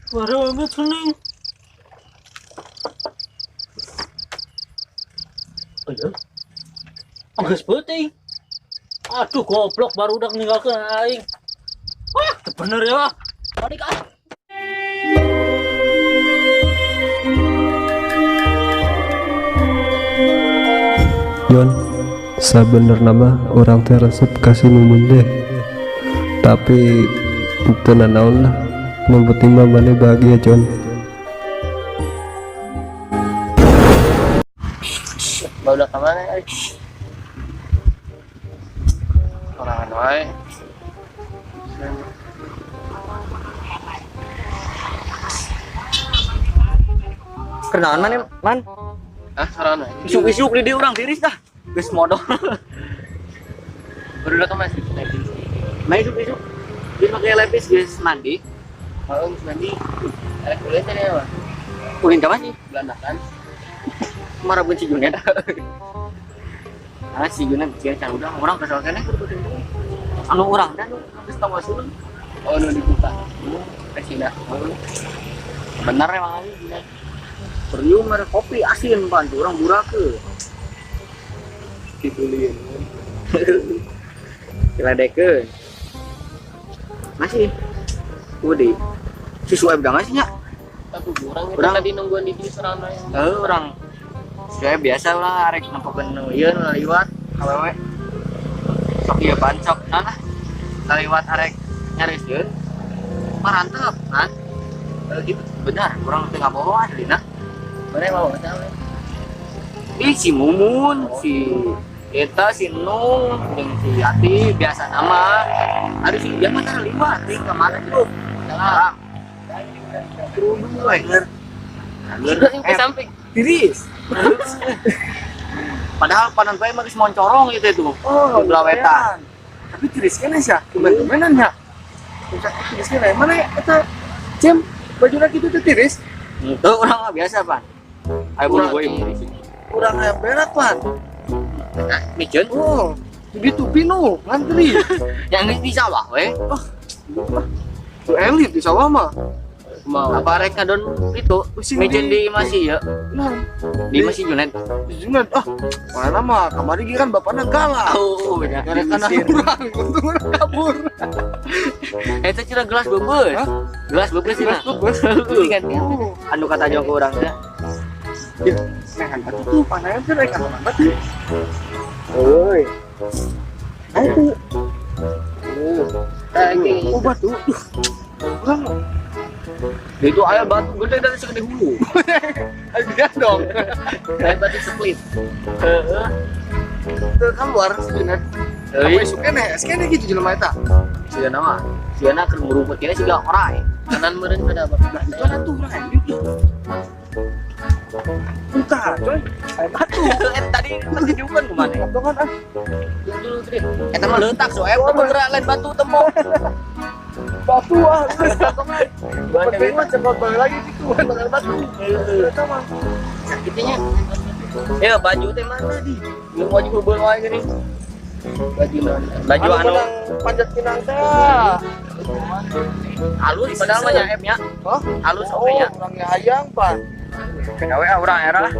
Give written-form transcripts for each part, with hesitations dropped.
Baru seneng. Oh iya. Geus peuting. Aduh goblok baru udah ninggalkeun aing. Wah, bener ya. Balik ah. Yon, sabenerna mah urang teh resep ka si Mumun teh. Tapi teu nanaon lah. Nu penting mah maneh bahagia, Jon. Baru ka mana euy? Sorangan wae. Kenalan mana, Man? Ah, sorangan wae. Isuk-isuk di dieu urang tiris dah. Geus modal. Baru ka mana sih? Nah, isuk-isuk. Geus make lepis geus mandi. Heeh, geus mandi. Arek ulin teh mah. Ulin ka mana sih? Belandakan. Marah benci Junet. Ah, si Junet cia can udah urang kesel keneh kudu penting. Anu urang teh anu geus tau asun. Oh, nu dibuka. Kasina. Bener emang aja Junet. Perium mere kopi asin pan urang burakeun. Ditulieun. Diledekeun. Masih. Udah. Susu ayam udah ngasih nya? Aku urang itu tadi nungguan di dieu sorangan wae. Heuh, urang. Saya biasa lah arek nempokeun nu ieu nu liwat awewe. Sok ieu ban sok naon lah. Liwat arek nyariskeun. Marantep, kan? Gitu. Benar, urang teu ngabohong aslina. Mana mau tahu? Ih, si Mumun, si eta si Nung, jeung si Ati biasa nama. Aduh si dia mah tara liwat deui ka mana tuh? Salah. Kerudung we. Ke samping. Tiris. Padahal panon poe mah geus moncorong itu tuh. Oh, di belah wetan. Tapi tiris keneh sia, tumben-tumbenan nya. Tiris keneh mana eta? Cem, bajuna kitu teh tiris. Henteu urang mah biasa, Pan. Ayo bulu gue ini. Urang aya berak, Pan. Nah, miceun. Oh, di tupi nu ngantri. Yang di sawah we. Oh. Tuh elit di sawah mah. Mau. Apa rek ngadon itu? Miceun di masih ya. Nah, di masih Junet. Di Junet. Ah, mana mah kamari ge kan bapakna galak. Oh, bener. Karena urang, untung urang kabur. Eta cenah gelas beubeus. Gelas beubeus cenah. Gelas beubeus. Kan. Anu kata jongko urang teh. Ya, nah kan batu tuh panahnya tuh rek anu batu. Euy. Ayo. Tadi oh batu. Urang itu aya batu gede dari segede hulu. Ayo dong. Kayak batu split. Heeh. Teu keluar sebenarnya. Apa isuk keneh? Keneh gitu jelema eta. Sigana mah. Sigana keur ngurumput keneh siga orai. Kanan meureun pada apa? Lah itu atuh urang anjing. Entah, coy. Aya batu. Tadi pasti diukan kumaha? Tonton ah. Dulu tadi. Eta mah leutak soe, bener lain batu tembok. Batu ah, terus potongan. Penting mah cekot balik lagi gitu, bakal batu. Eta mah sakitnya. Ya baju teh mana di? Belum baju heubeul wae geuning. Baju naon? Baju anu panjat pinang teh. Halus padahal mah nya nya. Hah? Halus oge nya. Urang ge hayang, Pan. Gawe ah urang era lah.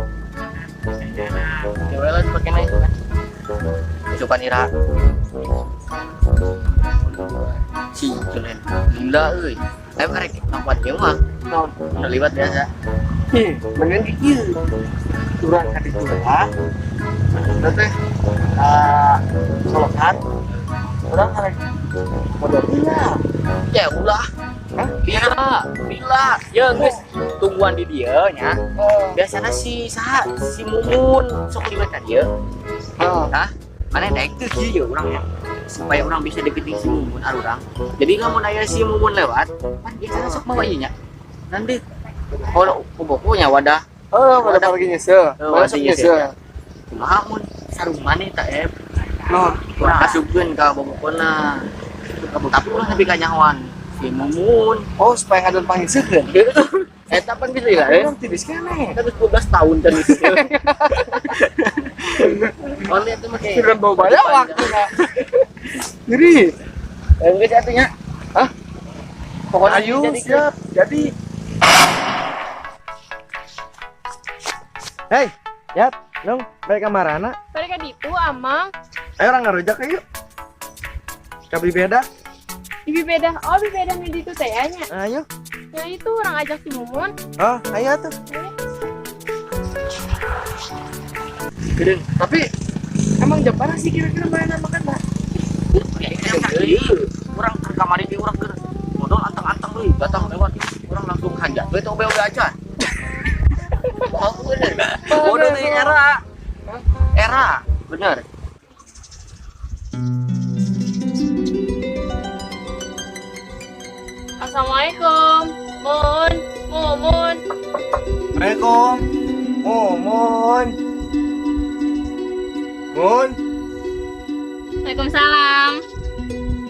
Gawe lah dipake naik kan. Isukan ira. Si Julen. Lila euy. Ayo karek nampan ieu mah. Naon? Nu liwat biasa. Ih, mendingan di ieu. Urang ka ditu lah. Udah teh solokan. Urang karek modal lila. Ya ulah. Hah? Lila, lila. Ya geus tungguan di dieu nya. Biasana si saha si Mumun sok liwat ka dieu. Hah? Mana daek teu kieu ye urang nya. Supaya orang bisa deketin si Mumun arurang. Jadi lamun aya si Mumun lewat, pan biasana sok mawa ieu nya. Nanti kalau pokoknya wadah. Oh, wadah lagi nyesel. Wadah sok nyesel. Kumaha mun sarung maneh ta ep. Noh, urang asupkeun ka bobokona. Tapi ulah nepi ka nyahoan si Mumun. Oh, supaya ngadon pangiseukeun. Eta pan bisa ya. Urang tiris keneh. Eta geus 12 tahun can geus. Oh, lihat tuh make. Sudah bawa banyak waktu. Jadi, geus atuh nya. Hah? Pokoknya ayo siap. Jadi Hei, Yat, dong, balik ka marana. Balik ka ditu, Amang. Ayo orang ngarujak yuk. Ka beda. Di beda, oh di beda nih ditu teh nya. Ayo. Ya itu orang ajak si Mumun. Oh, ayo tuh. Gede. Tapi emang jam berapa sih kira-kira mana makan, Pak? Urang ke kamari ge urang keur modal anteng-anteng euy, datang lewat. Urang langsung hanjat we teh obe-obe aja. Bohong bener. Bodoh teh era. Era, bener. Assalamualaikum. Mun, Mumun. Assalamualaikum. Mumun. Mun. Waalaikumsalam.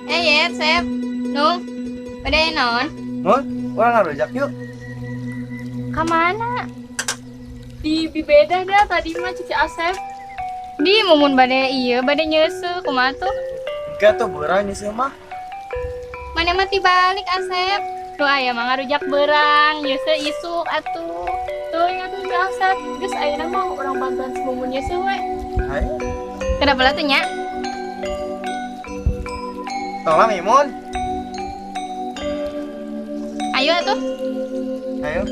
Yet, Sep. Nung. Pada naon? Mun, urang ngarujak yuk. Ka mana? Di beda dah tadi mah Cici Asep. Di Mumun bade ieu bade nyeuseuh kumaha tuh? Engke tuh beurang nyeuseuh mah. Mana mah tibalik Asep. Tuh aya mah ngarujak beurang, nyeuseuh isuk atuh. Tuh atuh si Asep. Geus ayeuna mah urang bantuan si Mumun nyeuseuh we. Ayo. Kenapa lah tuh nya? Tolong Mimun. Ayo atuh. Ayo.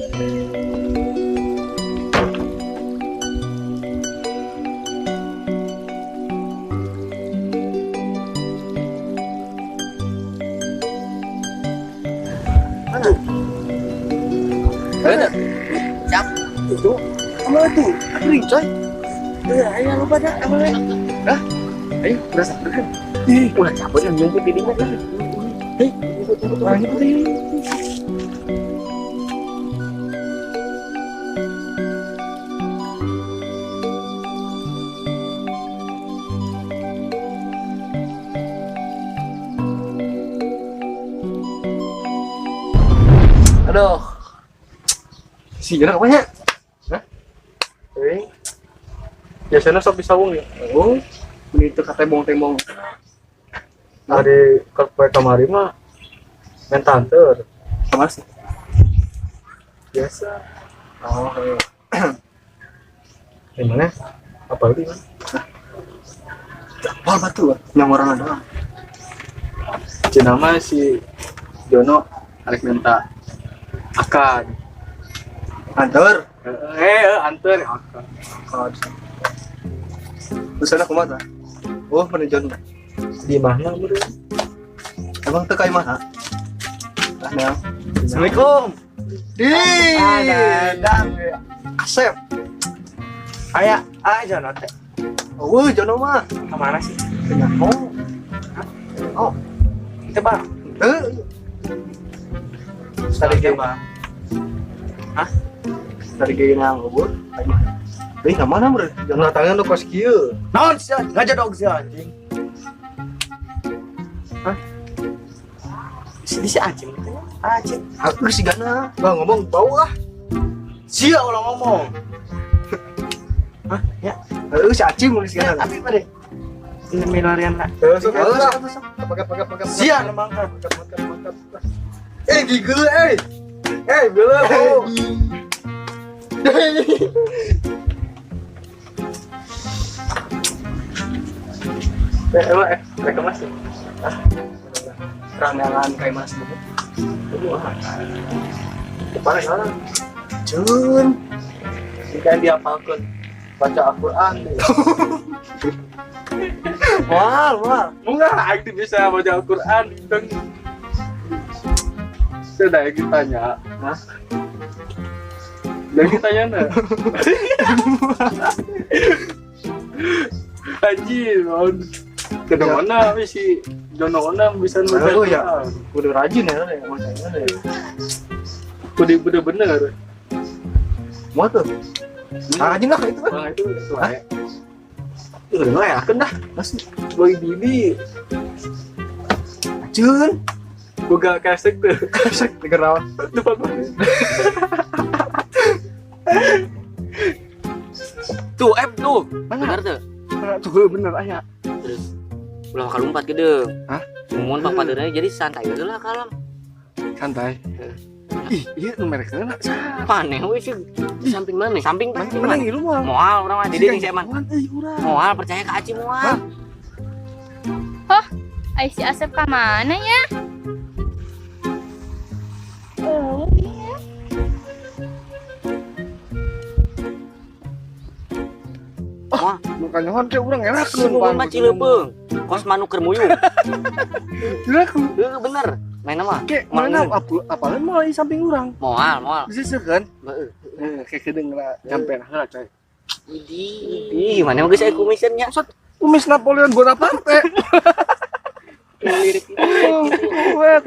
Mana? Bener. Siap. Itu. Apa tuh? Kering coy. Ayo lupa dah. Apa? Hah? Ayo, udah sadar kan? Ih, ulah capek yang nyumput di dinya kan. Hei, orang nyumput ini. Aduh. Si gerak apa ya? Hah? Eh. Biasanya sok disawung ya. Oh, ini tuh kata tembong-tembong. Dari kerpe kamari mah main tanter. Sama sih. Biasa. Oh, iya. Gimana? Apa lagi, Mas? Apa batu, yang orang doang. Cenah si Jono arek minta akan. Anter. Anter akan. Akan. Terus ana kumaha? Oh, mana Jono? Di mana bro? Emang teu ka imah? Ah, nah. Assalamualaikum. Di. Ada. Asep. Aya, Jono teh. Oh, Jono mah. Ka mana sih? Oh. Oh. Teu bang. Teu. Tadi ge mah. Hah? Tadi ge nang ubur. Euy, ka mana bro? Jono tangan nu kos kieu. Naon sia? Ngajadog sia anjing. Hah? Si si anjing teh. Anjing. Aku si gana. Bang ngomong bau ah. Sia ulah ngomong. Hah? Ya. Heeh, si acing mun si gana. Tapi pada ini milarian lah. Terus, Terus, pakai. Sia nemangkan. Mantap. Gigil, bela, oh. Mereka masih. Randangan kayak mas dulu. Kepala sekarang. Jun. Jika dia apalkan baca Al-Quran. Wah. Enggak, aku bisa baca Al-Quran. Sudah kita tanya. Hah? Lagi tanya na. Anjir, mon. Kedona si Jono ona bisa baca. Oh ya. Udah rajin ya, macamnya ya. Udah bener-bener. Mau tuh. Rajin lah itu kan. Nah, itu sesuai. Itu udah layakan dah. Mas, boy bibi. Jun. Boga kasek tuh. Kasek dikerawan. Depan banget. Tuh, M tuh. Bener tuh. Tuh bener aya. Terus ulah kalumpat gede. Hah? Mun pak padernya jadi santai aja lah kalem. Santai. Ih, ieu nu merekna saha? Maneh we sih Di samping mana? Samping pasti Mana maneh. ngilu moal? Moal urang mah di dieu jeung si Eman. Euy urang. Moal percaya ka Aci moal. Hah, ai si Asep ka mana ya? Oh, iya. Moal. Nu kanyahoan teh urang Si ngelakeun. Mumun mah Cileupeuh. Kos manuk keur muyung. Ngelakeun. Heuh bener. Main mah. Ke, mana apalin moal di samping urang. Moal, moal. Diseukeun. Heeh. Heeh, kayak kedeung lah nyampe heula coy. Idih, mana mah geus aya kumisannya. Kumis Napoleon Bonaparte. Wet,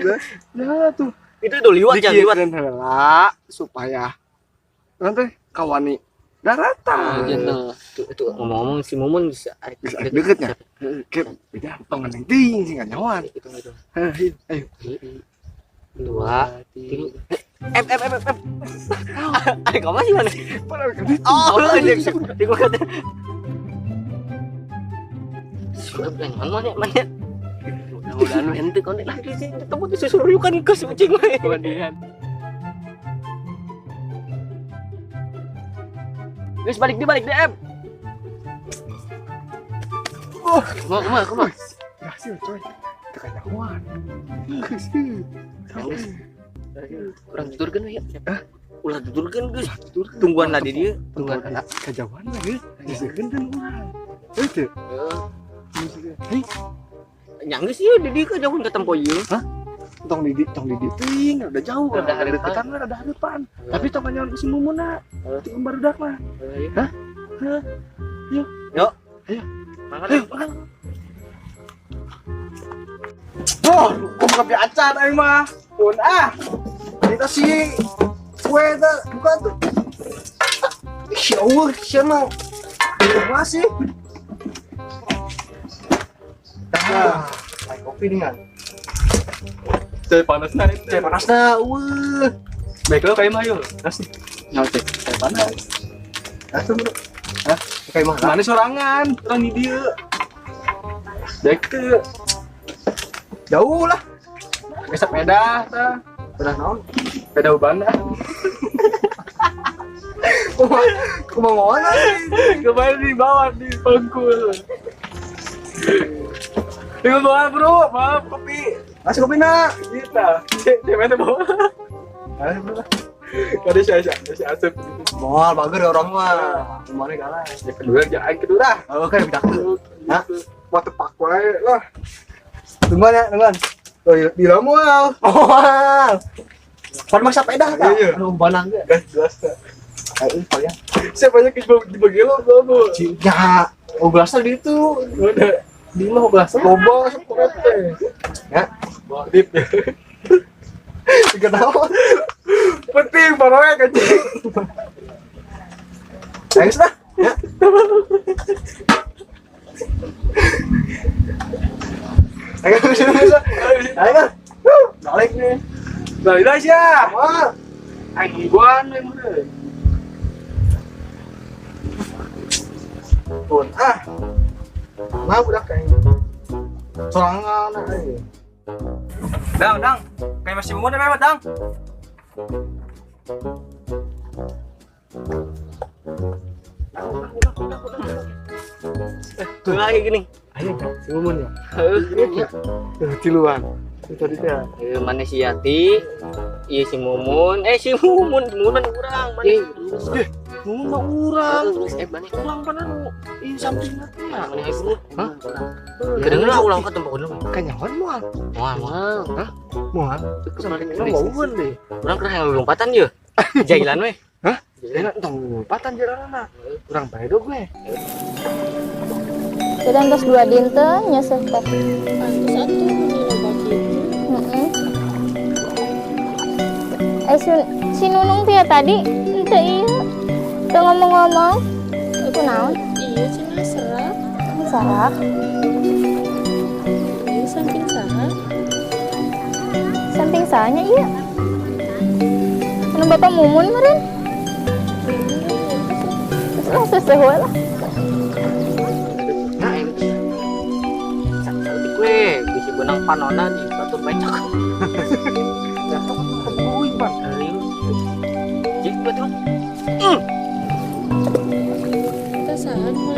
ya tuh. Itu tuh liwat ya, liwat. Dikiekeun heula supaya nanti kawani daratan. Gentle. Tuh, tuh ngomong-ngomong si Mumun bisa Bisa deketnya. Ke beda tong ngeneng ting sing kanyahoan. Itu itu. Heuh, ayo. 2, 3. F F F F. Ay, kamu sih mana? Oh, di gua kata. Mana mana? Udah anu ente kon lagi sih ketemu di susuryukan ke ucing we. Kemudian. Geus balik di F. Oh, Kumaha kumaha kumaha. Berhasil coy. Teu kanyahoan. Geus. Urang tuturkeun we ya. Hah? Ulah tuturkeun geus. Tungguan lah di dieu. Tungguan anak kejauhan lah geus. Diseukeun dan urang. Heuh teu. Hei, Nya geus ieu di dieu kejauhan ke tempo ieu. Hah? Tong di ting, rada jauh, Rada rada deketan lah, rada harapan. Tapi tong kanyahoan ku si Mumuna. Teu barudak mah. Hah? Hah? Yuk. Yuk. Ayo. Mangga. Ayo, makan. Oh, kumaha kopi acan aing mah. Pun ah. Kita si kue teh buka tuh. Ih, ya Allah, sia mah. Masih. Nah, air kopi nih kan. Cai panasna itu. Cai panasna, eueuh. Baik lo kayak mah yuk. Nasi. Nyawa cai, cai panas. Hah, tuh, bro. Hah, kayak mah. Mana sorangan, orang di dieu. Baik teu. Jauh lah. Pakai sepeda tah. Sepeda naon? Sepeda uban. Kumaha mana sih? Kemarin dibawa di pangkul. Tinggal bawa bro, maaf kopi. Masih kopi nak. Kita, cek mana bawa? Ayo bro. Kada si Asep. Moal bager orang mah. Kemana kalah? Ya kedua jangan kedua lah. Oh kan udah tuh. Hah? Mau tepak wae lah. Tungguan ya, tungguan. Oh, di moal. Moal. Pan maksa sepeda tah. Iya. Anu banang ge. Gas gas. Ayo kalian. Siapa aja dibagi lo, bro. Ya, oblasnya di itu. Udah. Di mah oblasnya Loba seporet teh. Ya. Dip. Tiga tahun. Penting baroe anjing. Ayo sudah. Ya. Ayo sini bisa. Ayo. Balik nih. Balik aja. Wah. Aing nungguan we meureun. Pun ah. Nah, udah kayak sorangan aja. Dang, dang. Kayak masih muda memang, Dang. Tuh lagi gini. Ayo, si Mumun ya. Heeh. Tuh, tiluan. Itu tadi teh. Mana si Yati? Iya si Mumun. Si Mumun, Mumun urang mana? Mumun mah urang. Mana? Urang pana nu ih samping teh. Mana ieu? Hah? Kedengeran lah ulah ka tempat gunung. Kanyahoan moal. Moal, moal. Hah? Moal. Kemarin Urang wauheun deh. Urang keur hayang lompatan ye. Jailan we. Hah? Jailan tong lompatan jalanna. Urang bae dog we. Sedang tos 2 dinten nyeseh teh. Pantes atuh meni loba kitu. Heeh. Si Nunung teh tadi henteu ieu. Teu ngomong-ngomong. Iku naon? Iya cenah serak. Serak. Ieu samping saha? Samping sahanya ieu. Anu Bapak Mumun meureun? Terus lah seseh we lah. Nah, ini. Saeutik we, bisi beunang panona di batur becak. Jatuh kan kuing, Pan.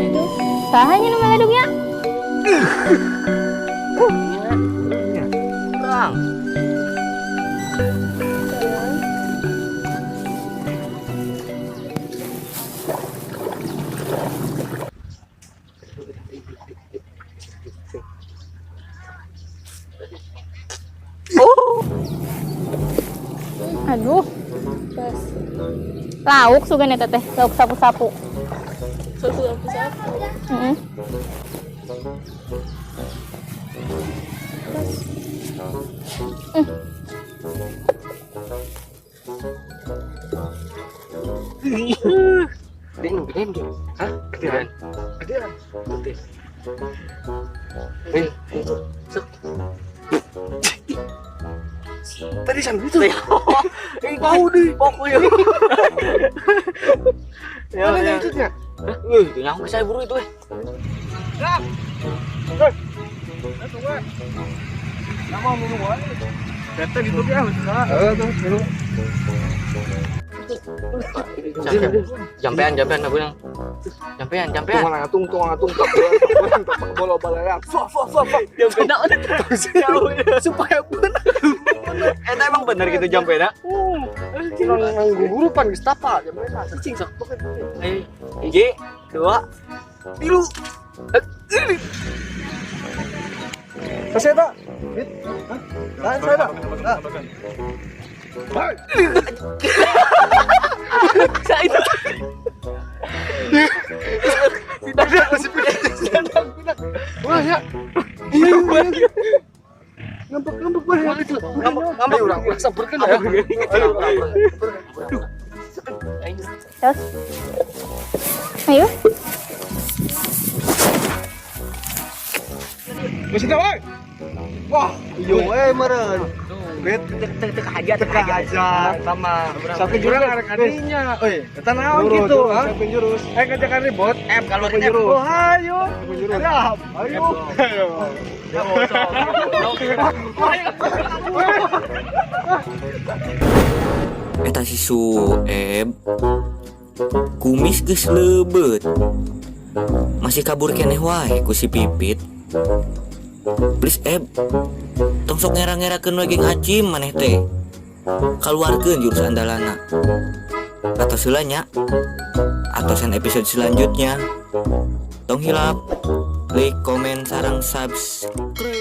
ngaledog. Saha nya nu ngaledognya? Kurang. Jalan. Aduh, Pas. Lauk sugan eta teh, lauk sapu-sapu. Sapu-sapu. Heeh. Pas. Gedean, gedean gitu. Hah? Gedean. Gedean. Gede. Eh, sok. Tadi sambil itu. Bau deh. Pokoknya. Ya, Mana ya. itu nya? Wih, itu nyampe saya buru itu eh. Nama minum wae. Tete gitu ya, Heeh, tuh minum. Jampean, jampean aku yang. Jampean, jampean. Tunggu ngatung, tunggu ngatung, tak boleh, tak bola bola. Fuck, fuck, fuck, fuck. Jampean. Supaya benar. Eta emang bener gitu jampean. Urang nggurupan geus tapa, jampean. Cicing sok. Eh, hiji, dua, tilu. Kasih eta. Hah? Saya tak. Saya itu. Wah ya. Iya. Ngambek ngambek wah. Ngambek, ngambek. Ayo urang urang samperkeun ya. Ayo urang. Terus. Ayo. Geus eta wae. Wah, iyo we meureun. Bet Teu hajat, teu hajat sama. Sampai jurang arek kadinya. Euy, eta naon gitu, ha? Sampai jurus. Eh ngajakan ribut, kalau jurus. Oh, ayo. Siap, ayo. Ayo. Eta si Sueb kumis geus leubet, masih kabur keneh wae ku si Pipit. Please Eb, tong sok ngera-ngerakeun we geng Acim maneh teh, kaluarkeun jurus andalana. Atau nya, atosan episode selanjutnya. Tong hilap like, komen, sarang subscribe.